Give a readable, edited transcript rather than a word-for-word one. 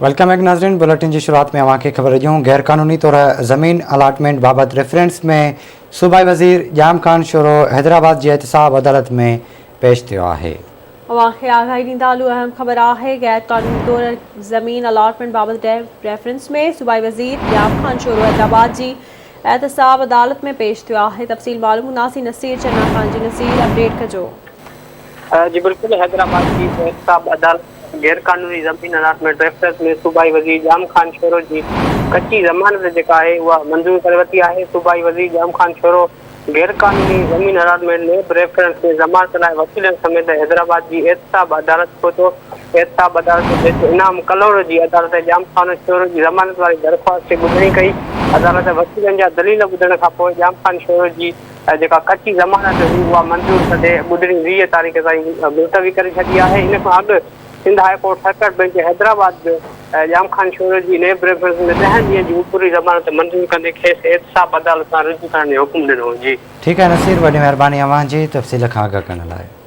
Welcome back ناظرين built-in جي شروعات ۾ اوهان کي خبر ڏيون غير قانوني طور زمين الاٽمينٽ بابت ريفرنس ۾ صوبائي وزير ڄام خان شورو حيدرآباد جي احتساب عدالت ۾ پيش ٿيو آهي. اوهان کي آگاهي ڏيندا هلون اهم خبر آهي غير قانوني طور زمين الاٽمينٽ بابت ريفرنس ۾ صوبائي وزير ڄام خان شورو حيدرآباد جي احتساب عدالت ۾ پيش ٿيو آهي تفصيل معلوم ڪنداسين نصير چنا کان جي نصير اپڊيٽ ڪجو. جي بلڪل حيدرآباد جي احتساب عدالت غيرقانوني زمين الاٽمينٽ ريفرنس ۾ صوبائي وزير ڄام خان شورو جي ڪچي ضمانت جيڪا آهي اها منظور ڪري ورتي آهي، صوبائي وزير ڄام خان شورو غيرقانوني زمين الاٽمينٽ نيب ريفرنس ۾ ضمانت لاء وڪيلن سميت حيدرآباد جي احتساب عدالت پهتو، احتساب عدالت جج انعام ڪلهوڙو جي عدالت ڄام خان شورو جي ضمانت واري درخواست تي ٻڌڻي ڪئي، عدالت وڪيلن جا دليل ٻڌڻ کانپوء ڄام خان شورو جي جيڪا ڪچي ضمانت هئي اها منظور ڪندي ٻڌڻي 20 تاريخ تائين ملتوي ڪري ڇڏي آهي. ان کان اڳ Sindh high court circuit bench Hyderabad به ڄام خان شورو جي نيب ريفرنس ۾ ڏهن ڏينهن جي عبوري ضمانت منظور ڪندي کيس احتساب عدالت سان رجوع ڪرڻ جو حڪم ڏنو هو. جي. ٺيڪ آهي نصير وڏي مهرباني اوهان جي تفصيل کان آگاهه ڪرڻ لاء.